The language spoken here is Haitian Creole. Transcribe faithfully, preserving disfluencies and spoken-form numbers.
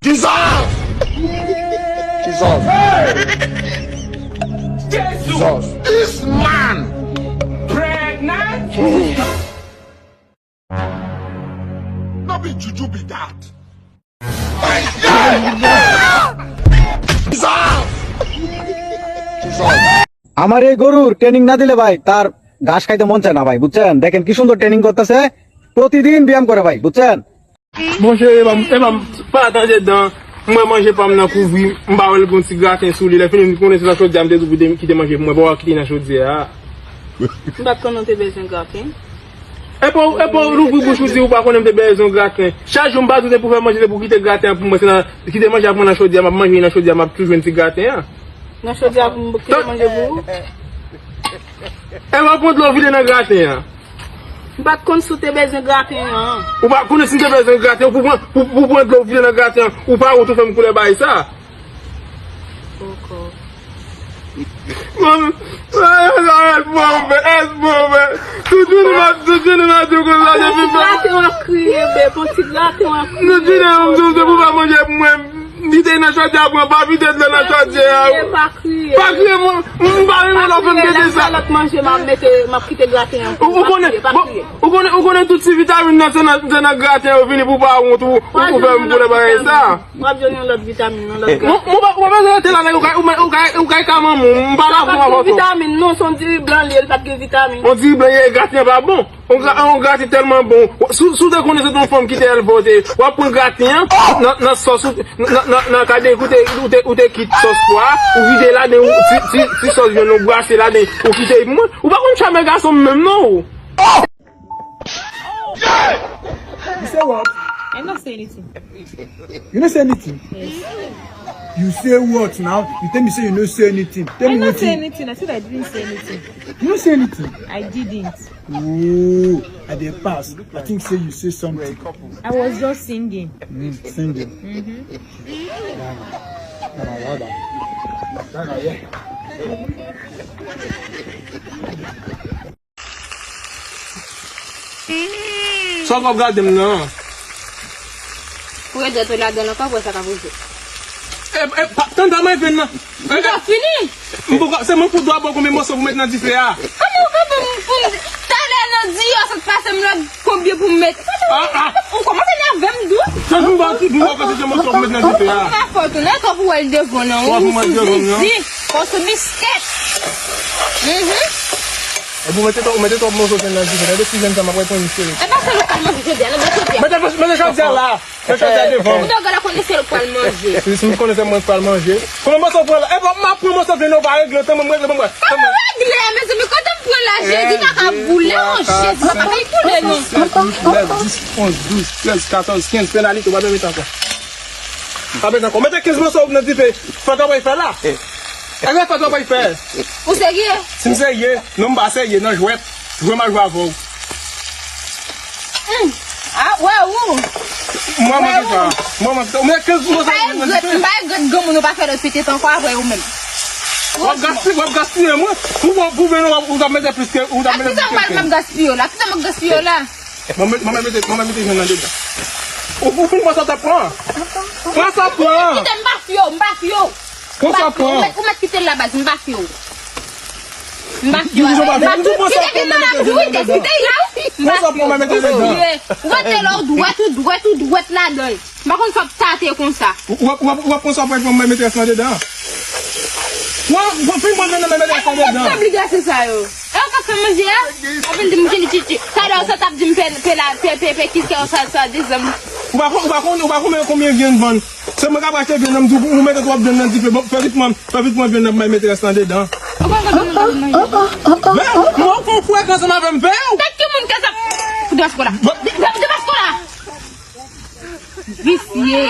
Jesus! Jesus! Jesus! Jesus! This man! Pregnant? No be juju be that. Jesus! Jesus! আমার এই গরুর ট্রেনিং না দিলে ভাই, তার ঘাস খাইতে মন চায় না ভাই, বুঝছেন? দেখেন কি সুন্দর ট্রেনিং করতেছে, প্রতিদিন ব্যায়াম করে ভাই, বুঝছেন? Monchè, e pa m, e pa m, pa tande dan. Mwen manje pa m nan kouvri, m pa wè l gen yon ti graten sou li. Lè fini, m konnen se nan chodyè a m te di w pou te kite manje pou mwen, pa w kite nan chodyè a. M pa t konnen w te bezwen graten. E pa w, e pa w louvri bouch ou di ou pa konnen m te bezwen graten. Chak jou m pa di w se pou fè manje, se pou kite graten an pou mwen, se nan, kite manje a pou mwen nan chodyè a, m ap manje nan chodyè a, m ap tou jwenn ti graten an. Nan chodyè a pou m kite manje pou ou? E pa pran dlo vide nan graten an. M pa t konn si w te bezwen graten an. Ou pa konnen si m te bezwen graten an, pou pran, pou, pou pran dlo vide nan graten an, ou pa wont ou fè m koulè bagay sa. Poko. Mwen, mwen, mwen, mwen, tout jounen m ap, tout jounen m ap di w konsa depi m. Graten w ap kriye, bebe, ti graten w ap kriye. Tout jounen m ap di w se pou pa manje pou mwen. Li te nan chodyè a, mwen pa vide dlo nan chodyè a. Pa kriye, pa kriye. Pa kriye, mwen, m pa renmen lè w fè m tande sa. Lè lòt manje, m ap mete, m ap kite graten an. Ou, ou konnen, bon, ou konnen, ou konnen tout ti vitamin nan, se nan, se nan graten yo vini pou pa wont ou, ou, ou fè m konnen bagay sa. W ap jwenn yon lòt vitamin, yon lòt graten. Mwen, mwen pa, mwen pa bezwen rete la, nèg, ou ka, ou ka, ou ka, ou ka, ka manman, m pa la pou avè w. Vitamin, non, se yon diri blan li ye, li pa t gen vitamin. Yon diri blan li ye, graten an pa bon. Yon gra-, yon graten tèlman bon. Si, si w te konnen se te yon fanm ki te elve w te, w ap pran graten an, nan, nan sòs, ou, nan, nan, nan kade ou te, ou te, ou te kit sòs pwa, ou vide ladan, ou ti, ti, ti sòs vyann, ou brase ladan, ou kite pou mwen. Ou pa konn chanmen gason menm non, ou. You say what? I don't say anything. You don't say anything. Yes. You say what now? You tell me say you don't say anything. Tell I me don't what say you. Anything. I said I didn't say anything. You don't say anything. I didn't. Oh, I dey pass. I think say you say something. I was just singing. Mm, singing. Mm-hmm. Gaga, gaga, yeah. Sa w ap gade m nan? Pou regrèt ou ladan l ankò, pou wè sa k ap rive. E, e, pa, tann pa mwen pen nan. M te fini. M poko, se mwen pou dwa bò konbyen mòso pou met nan dife a. Kòman ou kanpe m pou m talè nan di yo sot pase m lòd konbyen pou m met. Ah, ah. Ou kòmanse nève m dou. Se pou m ba, pou m ba konbyen mòso pou met nan dife a. Pa fòt ou nan kòp ou wè l devan nan. Wè pou mwen devan nan. Ou sou biskèt. Mhm. E pou mete twòp, mete twòp mòso pen nan dife. Tande ti jèn sa m ap pran misye. E pa sèl ou k al manje jodi a, nan bon kote. Mete, mete chòdyè la. Mete chòdyè devan. Ou dògò la konnen se ou k pral manje. Si, si m konnen se mwen k pral manje. Konbyen mòso w pran la? E bon, m ap pran mòso pen nan, ou pa regle, tann mwen, m regle, mwen. Kòman regle a, mezanmi, kote m pran la, Jezi pa ka boule, non, Jezi pa ka boule, non. Sèt, uit, nèf, dis, onz, douz, trèz, katòz, kenz, penalite, w pa bezwen mete ankò. Pa bezwen ankò. Mete kenz mòso nan dife. Fè travay fè la. Èske fè travay fè? Ou serye? Si m serye, non m pa serye, nan jwèt. Jwe m a jwe avè w. Hmm. Ah, wè ou. Mwen, mwen ki sa. Mwen, mwen ki sa. Ou mete kenz mòso nan dife. M pa regrèt granmoun ou pa fè lòt pitit ankò apre ou menm. W ap gaspiye, w ap gaspiye mwen. Pou, pou, pou vin w ap, ou t ap mete plis ke, ou t ap mete plis ke. Kisa m ap gaspiye w la? Kisa m ap gaspiye w la? Mwen, mwen, mwen mete, mwen mete jwenn nan dedan. Ou, ou fin pran sa w t ap pran. Pran sa w pran. Kite m pa fye w, m pa fye w. Pran sa w pran. Ou mèt, ou mèt kite l la baz, m pa fye w. M pa fye w. M pa fye w. Kite vin nan la, wi, kite l la, wi. M pa fye w. Ou fye. Ou rete la, ou dwèt, ou dwèt, ou dwèt ladan l. M pa konn sa w ap tate konsa. W ap, w ap, w ap pran sa w pran pou mwen mete rès lan dedan. Mwen, mwen fin manje nan mete rès lan dedan. Sa bli gase sa yo. E w pa fè manje a? Ou vin di m vin titi. Talè w sa t ap di m pe, pe la, pe, pe, pe, kisa w sa, sa di zanmi. Ou pa kon, ou pa kon, ou pa konbyen, konbyen vyann vann. Se mwen k ap achte vyann nan, m di w, ou mete twòp vyann nan dife. Bon, fè vit mwen, fè vit mwen vyann nan pou mwen mete rès lan dedan. Ou pa konn manje. Men, mwen fè yon frekans ansanm avè m, veye w. Tèt ki moun ka sa. Demas kola. Demas kola. Visye.